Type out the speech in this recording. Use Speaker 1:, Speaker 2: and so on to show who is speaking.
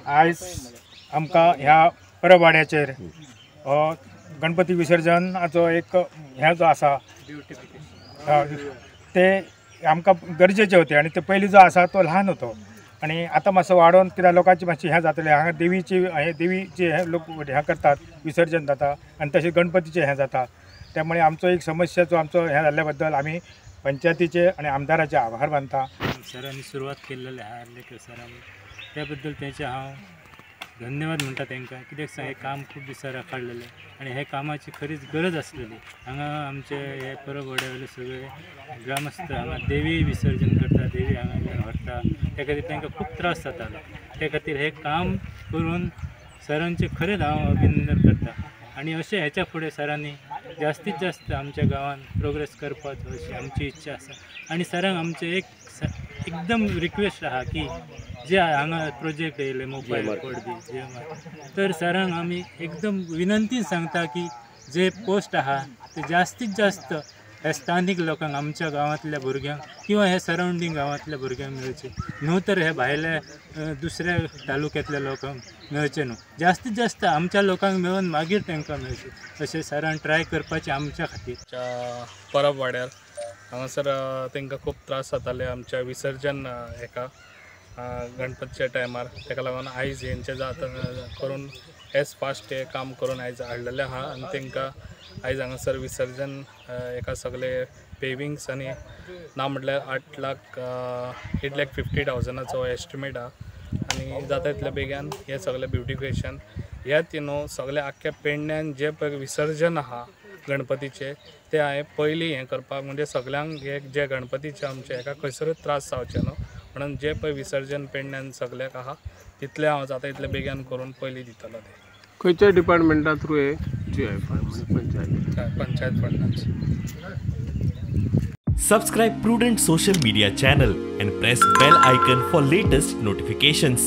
Speaker 1: आयज आमकां ह्या परबवाड्याचेर गणपती विसर्जनाचो एक हें जो आसा ते आमकां गरजेचे होते आनी ते पयलीं जो आसा तो ल्हान होतो आनी आतां मातसो वाडोवन कित्याक लोकांची मातशी हें जातलें. हांगा देवीची हे देवीचे हे लोक हें करतात, विसर्जन जाता आनी तशें गणपतीचें हें जाता. त्यामुळे आमचो एक समस्या जो आमचो हें जाल्ल्या बद्दल आमी पंचायतीचे आनी आमदाराचे आभार मानता.
Speaker 2: सरांनी सुरवात केल्लेली आहा आर्लेकर सरांनी, त्या बद्दल तेंचे हांव धन्यवाद म्हणटा तांकां. कित्याक सांग, हें काम खूब दिसां काडलेलें आनी हे कामाची खरीच गरज आसलेली. हांगा आमचे हे परबवाड्या वयले सगळे ग्रामस्थ हांगा देवी विसर्जन करता, देवी हांगा व्हरता, त्या खातीर तांकां खूब त्रास जातालो. त्या खातीर हें काम करून सरांचें खरेंच हांव अभिनंदन करता. आनी अशें हेच्या फुडें सरांनी जास्तीत जास्त आमच्या गांवांत प्रोग्रेस करपाचो अशी आमची इच्छा आसा. आनी सरांक आमचें एक एकदम रिक्वेस्ट आहा की जे हांगा प्रोजेक्ट येयले मोपा एअरपोर्ट बी GMR, तर सरांक आमी एकदम विनंतीन सांगता की जे पोस्ट आहा ते जास्तीत जास्त हे स्थानीक लोकांक, आमच्या गांवांतल्या भुरग्यांक किंवा हे सरावंडींग गांवांतल्या भुरग्यांक मेळचे न्हू, तर हे भायल्या दुसऱ्या तालुक्यांतल्या लोकांक मेळचे न्हू. जास्तीत जास्त आमच्या लोकांक मेळून मागीर तांकां मेळचें अशें सरान ट्राय करपाचें आमच्या खातीर.
Speaker 3: परबवाड्यार हांगासर तांकां खूब त्रास जाताले आमच्या विसर्जन हेका गणपतीच्या टायमार. ताका लागून आयज हेंचें जात करून एज फास्ट हें काम करून आयज हाडलेलें आहा आनी तांकां आयज हांगासर विसर्जन हेका सगळे पेविंग्स आनी ना म्हटल्यार 8,50,000 एस्टिमेट आहा आनी जाता तितल्या बेगीन हें सगळें ब्युटिफिकेशन ह्यात न्हू सगळें आख्ख्या पेडण्यान जें पळय विसर्जन आहा गणपतीचें तें हांवें पयलीं हें करपाक, म्हणजे सगळ्यांक हे जे गणपतीचे आमचे हेका खंयसरूच त्रास जावचे न्हू म्हणून जे पळय विसर्जन पेडण्यान सगळ्याक आहा तितलें हांव जाता तितलें बेगीन करून पयलीं दितलो. ते
Speaker 4: खंयच्या डिपार्टमेंटा थ्रू हे जी panchayat
Speaker 3: panchayat फंडाच.
Speaker 5: Subscribe Prudent social media channel and press bell icon for latest notifications.